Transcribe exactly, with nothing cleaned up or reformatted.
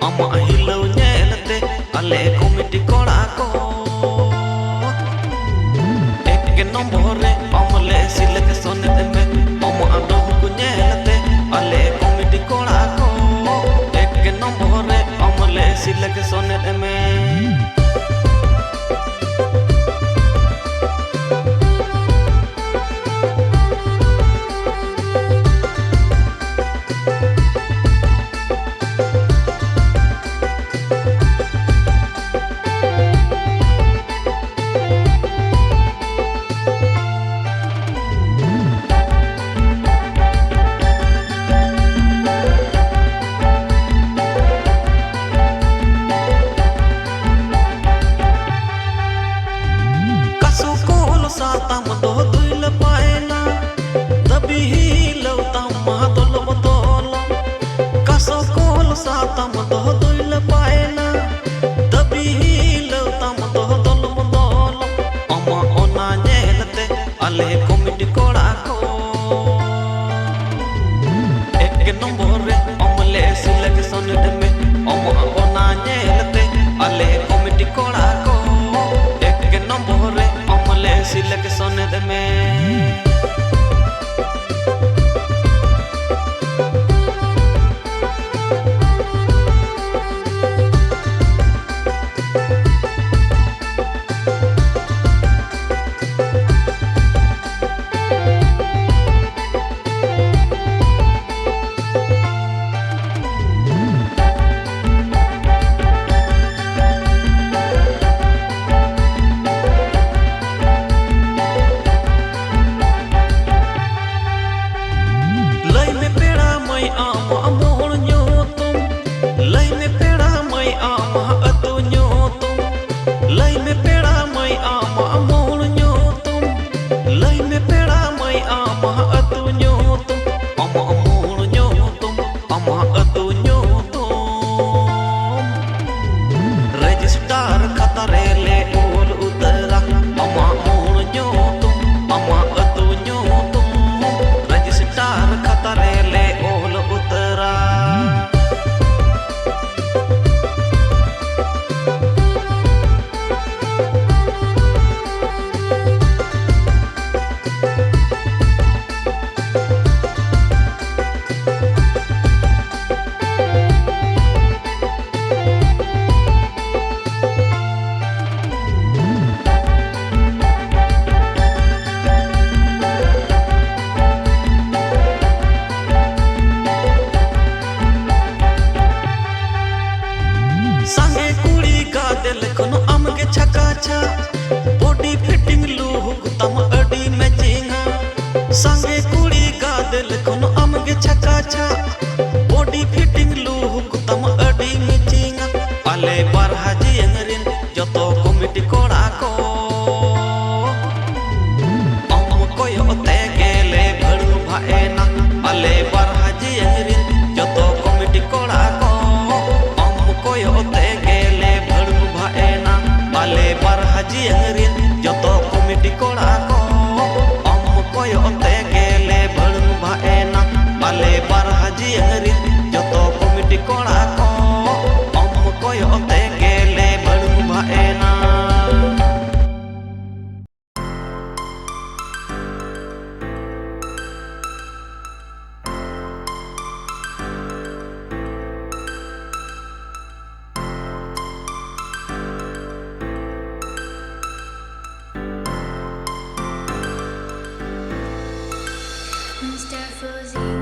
ᱟᱢᱟᱜ ᱦᱤᱞᱟᱹᱣ ᱧᱮᱞᱛᱮ ᱟᱞᱮ ᱠᱚᱢᱤᱴᱤ ᱠᱚᱲᱟ ᱠᱚ ᱮᱠ ᱱᱚᱢᱵᱚᱨ ᱨᱮ ᱟᱢ ᱞᱮ ᱥᱤᱞᱮᱠᱥᱚᱱ ᱮᱫ ᱢᱮ᱾ ᱟᱢᱟᱜ ᱰᱚᱦᱩᱠ ᱧᱮᱞᱛᱮ ᱟᱞᱮ ᱠᱚᱢᱤᱴᱤ ᱠᱚᱲᱟ ᱠᱚ ᱮᱠ ᱱᱚᱢᱵᱚᱨ ᱨᱮ ᱟᱢ ᱞᱮ ᱥᱤᱞᱮᱠᱥᱚᱱ ᱮᱫ ᱢᱮ᱾ ᱠᱟᱥᱚ ᱠᱚᱞ ᱥᱟᱛᱟᱢ ᱫᱚ ᱫᱩᱭᱞᱟᱹ ᱯᱟᱭᱞᱟ, ᱫᱟᱹᱵᱤ ᱦᱤᱞᱟᱹᱣ ᱛᱟᱢ ᱢᱟᱦᱟ ᱫᱚᱞ ᱵᱚᱫᱚᱞ᱾ ᱠᱟᱥᱚ ᱠᱚᱞ ᱥᱟᱛᱟᱢ ᱫᱚ ᱫᱩᱭᱞᱟᱹ ᱯᱟᱭᱞᱟ, ᱫᱟᱹᱵᱤ ᱦᱤᱞᱟᱹᱣ ᱛᱟᱢ ᱫᱚ ᱫᱚᱞ ᱵᱚᱫᱚᱞ᱾ ᱟᱢᱟᱜ ᱚᱱᱟ ᱧᱮᱞᱛᱮ ᱟᱞᱮ ᱠᱚᱢᱤᱴᱤ ᱠᱚᱲᱟ ᱠᱚ ᱮᱠ ᱱᱚᱢᱵᱚᱨ ᱨᱮ ᱟᱢ ᱞᱮ ᱥᱤᱞᱮᱠᱥᱚᱱ ᱮᱫ ᱢᱮ᱾ ᱟᱢᱟᱜ ᱚᱱᱟ ᱧᱮᱞᱛᱮ ᱟᱞᱮ ᱠᱚᱢᱤᱴᱤ ᱠᱚᱲᱟ ᱠᱚ ᱮᱠ ᱱᱚᱢᱵᱚᱨ ᱨᱮ ᱟᱢ ᱞᱮ ᱥᱤᱞᱮᱠᱥᱚᱱ ᱮᱫ ᱢᱮ᱾ ᱞᱮᱠᱷᱚᱱ ᱟᱢ ᱜᱮ ᱪᱷᱟᱠᱟ ᱪᱷᱟ, body fitting look ᱛᱟᱢ ᱟᱹᱰᱤ matching ᱟ᱾ ᱥᱟᱸᱜᱮ ᱠᱩᱲᱤ ᱜᱟᱫᱮᱞ ᱠᱷᱚᱱ ᱟᱢ ᱜᱮ ᱪᱷᱟᱠᱟ ᱪᱷᱟ, body fitting look ᱛᱟᱢ ᱟᱹᱰᱤ matching ᱟ᱾ ᱟᱞᱮ ᱵᱟᱨ ᱦᱟᱹᱡᱤᱭᱟᱹᱝ ᱨᱤᱱ ᱡᱚᱛᱚ committee ᱠᱚᱲᱟ ᱠᱚ, ᱟᱢ ᱠᱚᱭᱚᱜ ᱛᱮᱜᱮ ᱞᱮ ᱵᱷᱟᱹᱲᱩᱢᱵᱷᱟᱜ ᱮᱱᱟ᱾ ᱟᱞᱮ ᱵᱟᱨ ᱦᱟᱹᱡᱤᱭᱟᱹᱝ ᱨᱤᱱ ᱡᱚᱛᱚ committee ᱠᱚᱲᱟ ᱠᱚ, ᱟᱢ ᱠᱚᱭᱚᱜ ᱛᱮᱜᱮ ᱞᱮ ᱵᱷᱟᱹᱲᱩᱢᱵᱷᱟᱜ ᱮᱱᱟ᱾ ᱟᱞᱮ ᱵᱟᱨ ᱦᱟᱹᱡᱤᱭᱟᱹᱝ ᱨᱤᱱ ᱡᱚᱛᱚ committee ᱠᱚᱲᱟ ᱠᱚ, ᱟᱢ ᱠᱚᱭᱚᱜ ᱛᱮᱜᱮ ᱞᱮ ᱵᱷᱟᱹᱲᱩᱢᱵᱷᱟᱜ ᱮᱱᱟ᱾ ᱟᱞᱮ ᱵᱟᱨ ᱦᱟᱹᱡᱤᱭᱟᱹᱝ ᱨᱤᱱ ᱡᱚᱛᱚ committee ᱠᱚᱲᱟ ᱠᱚ, ᱟᱢ ᱠᱚᱭᱚᱜ ᱛᱮᱜᱮ ᱞᱮ ᱵᱷᱟᱹᱲᱩᱢᱵᱷᱟᱜ ᱮᱱᱟ᱾ Mister Fuzzy.